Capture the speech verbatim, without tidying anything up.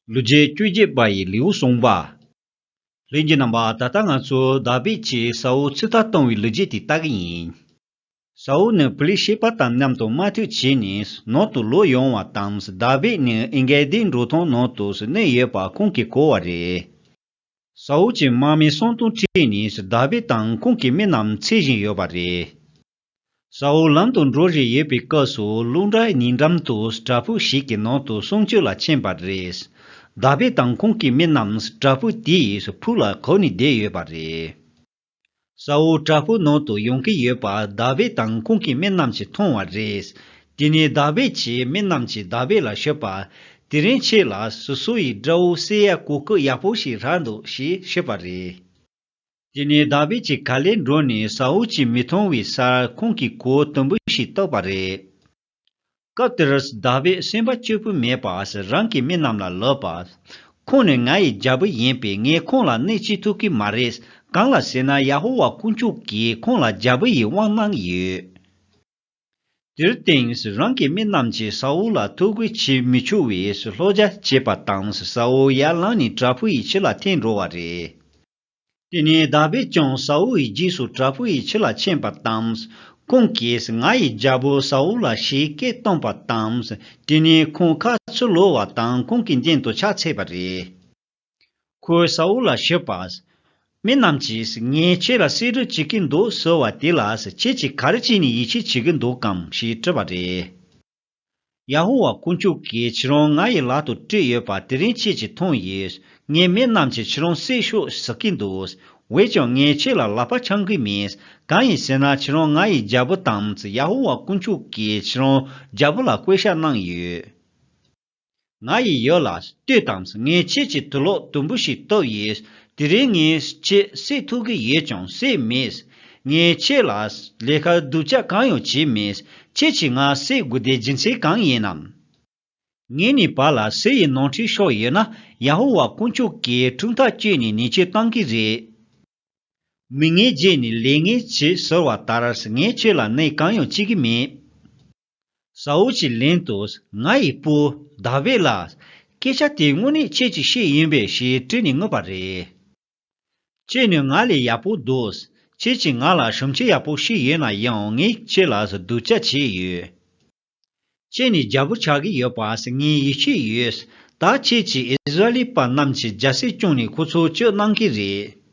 ལོ་རྒྱུས་བཅུ་གཅིག་པ་ཡི་ལེའུ་གསུངས་པ། ལྷན་རྒྱས་རྣམ་པ། ད་ལྟ་ང་ཚོ་དཱ་བིད་ཀྱིས་ས་ཨུལ་ཚིག་ཐག་གཏོང་བའི་ལོ་རྒྱུས་དེ་ལྟ་གི་ཡིན། ས་ཨུལ་ནི་ཕི་ལི་ཤི་པ་དང་མཉམ་དུ་དམག་འཁྲུག་བྱས་ནས་ནང་དུ་ལོག་ཡོང་བ་དང་། དཱ་བིད་ནི་ཨེན་གེ་དིའི་འབྲོག་ཐང་ནང་དུ་གནས་ཡོད་པ་ཁོང་གིས་གོ་བ་རེད། ས་ཨུལ་གྱི་དམག་མི་སུམ་སྟོང་ཁྲིད་ནས་དཱ་བིད་དང་ཁོང་གི་མི་རྣམས་འཚོལ་བཞིན་ཡོད་པ་རེད། ས་ཨུལ་ལམ་དུ་འགྲོ་བཞིན་ཡོད་པའི་སྐབས་སུ་ཀླུང་བྲག་ཉེ་འགྲམ་དུ་བྲག་ཕུག་ཞིག་གི་ནང་དུ་སྲུང་སྐྱོབ་ལ་ཕྱིན་པ་རེད། དཱ་བིད་དང་ཁོང་གི་མི་རྣམས་བྲག་ཕུག་དེའི་ཕུག་ལ་གོ་ནས་བསྡད་ཡོད་པ་རེད། ས་ཨུལ་བྲག་ཕུག་ནང་དུ་ཡོང་གི་ཡོད་པ་དཱ་བིད་དང་ཁོང་གི་མི་རྣམས་ཀྱིས་མཐོང་བ་རེད། དེ་ནས་དཱ་བིད་ཀྱི་མི་རྣམས་ཀྱིས་དཱ་བིད་ལ་ཞུས་པ། དེ་རིང་ཁྱེད་ལ་སོ་སོ་ཡི་དགྲ་བོ་བསད་ཡ་གོ་སྐབས་ཡག་པོ་ཞིག་རག་འདུག་ཞེས་ཞུས་པ་རེད། དེ་ནས་དཱ་བིད་ཀྱིས་ག་ལེར་འགྲོ་ནས་ས་ཨུལ་གྱིས་མི་མཐོང་བའི་སར་ཁོང་གི་གོས་དུམ་བུ་ཞིག་བཏགས་པ་རེད། སྐབས་དེར་དཱ་བིད་སེམས་པ་སྐྱིད་པོ་མེད་པར་རང་གི་མི་རྣམས་ལ་ལབ་པ། ཁོང་ནི་ང་ཡི་རྒྱལ་པོ་ཡིན་པས་ངས་ཁོང་ལ་གནོད་བྱེད་ཐུབ་ཀྱི་མ་རེད། གང་ལ་ཟེར་ན་ཡ་ཧོ་ཝཱ་དཀོན་མཆོག་གིས་ཁོང་ལ་རྒྱལ་པོ་ཡི་དབང་གནང་ཡོད། དེར་བརྟེན་རང་གི་མི་རྣམས་ཀྱིས་ས་ཨུལ་ལ་ཐུགས་ཁུར་བྱེད་མི་ཆོག་པའི་བསླབ་བྱ་བྱས་པ་དང་། ས་ཨུལ་ཡར་ལངས་ནས་བྲག་ཕུག་ཡི་ཕྱི་ལ་ཐོན་འགྲོ་བ་རེད། དེ་ནས་དཱ་བིད་ཀྱང་ས་ཨུལ་ཡི་རྗེས་སུ་བྲག་ཕུག་ཡི་ཕྱི་ལ་ཕྱིན་པ་དང་། ཁོང་གིས་ང་ཡི་རྒྱལ་པོ་ས་ཨུལ་ལ་ཞེས་སྐད་བཏང་པ་དང་། དེ་ནས་ཁོང་ཁ་ཚུར་ལོག་པ་དང་ཁོང་གི་མདུན་དུ་ཕྱག་འཚལ་བ་རེད། ཁོས་ས་ཨུལ་ལ་ཞུས་པ། མི་རྣམས་ཀྱིས་ངས་ཁྱེད་ལ་གསོད་རེས་བྱེད་ཀྱི་འདུག་ཟེར་བ་དེ་ལ་ཁྱེད་ཀྱིས་ག་རེ་བྱས་ནས་ཡིད་ཆེས་བྱེད་ཀྱི་འདུག་གམ་ཞེས་དྲིས་པ་རེད། ཡ་ཧོ་ཝཱ་དཀོན་མཆོག་གིས་ཁྱེད་རང་ང་ཡི་ལག་ཏུ་སྤྲད་ཡོད་པ་དེ་རིང་ཁྱེད་ཀྱིས་མཐོང་ཡོད། ངའི་མི་རྣམས་ཀྱིས་ཁྱེད་རང་བསད་ཤོག་ཟེར་གྱི་འདུག། འོན་ཀྱང་ངས་ཁྱེད་ལ་ལག་པ་འཆང་གི་མེད། གང་ཡིན་ཟེར་ན་ཁྱེད་རང་ང་ཡི་རྒྱལ་པོ་དང་། ཡ་ཧོ་ཝཱ་དཀོན་མཆོག་གིས་ཁྱེད་རང་རྒྱལ་པོ་ལ་བསྐོ་བཞག་གནང་ཡོད། ང་ཡི་ཡུལ་ལ་ལྟོས་དང་། ངས་ཁྱེད་ཀྱི་དུག་ལོག་དུམ་བུ་ཞིག་བཏབ་ཡོད། དེ་རིང་ངས་ཁྱེད་བསད་ཐུབ་ཀྱི་ཡོད་ཀྱང་བསད་མེད། ངས་ཁྱེད་ལ་ལས་ཀ་སྡུག་ཅག་གང་ཡང་བྱས་མེད། ཁྱེད་ཀྱིས་ང་བསད་དགོས་དེ་རྒྱུ་མཚན་གང་ཡིན་ནམ། ངེད་གཉིས་བར་ལ་ཟས་ཡི་ནོར་འཁྲུལ་ཤོར་ཡོད་ན་ཡ་ཧོ་ཝཱ་དཀོན་མཆོག་གིས་ཁྲིམས་ཐག་གཅོད་ནས་ཉེས་ཆད་གཏང་གི་རེད། མི་ངན་བརྗེད་ནས་ལས་ངན་བྱེད་ཟེར་བ་ལྟར་ངས་ཁྱེད་ལ་གནོད་གང་ཡང་བྱེད་ཀྱི་མེད། ས་ཨུལ་གྱིས་ལན་དུ། ང་ཡི་བུ་དཱ་བིད་ལགས། སྐད་ཆ་དེ་དངོས་གནས་ཁྱེད་ཀྱིས་ཤེས་ཡིན་པས་ཞེས་དྲིས་ནས་ངུས་པ་རེད། ཁྱེད་ནི་ང་ལས་ཡག་པོ་འདུག། ཁྱེད་ཀྱིས་ང་ལ་ཞིབ་འཇུག་ཡག་པོ་ཞིག་ཡོད་ན་ཡང་ངས་ཁྱེད་ལ་སྡུག་ཅག་བྱས་ཡོད། ཁྱེད་ནི་རྒྱལ་པོ་ཆགས་ཀྱི་ཡོད་པ་ངས་ཡིད་ཆེས་ཡོད། ད་ཁྱེད་ཀྱིས་ཨིསི་ར་ཨེལ་པ་རྣམས་ཀྱི་རྒྱལ་སྲིད་སྐྱོང་ནས་ཁོ་ཚོ་སྐྱོབ་གནང་གི་རེད།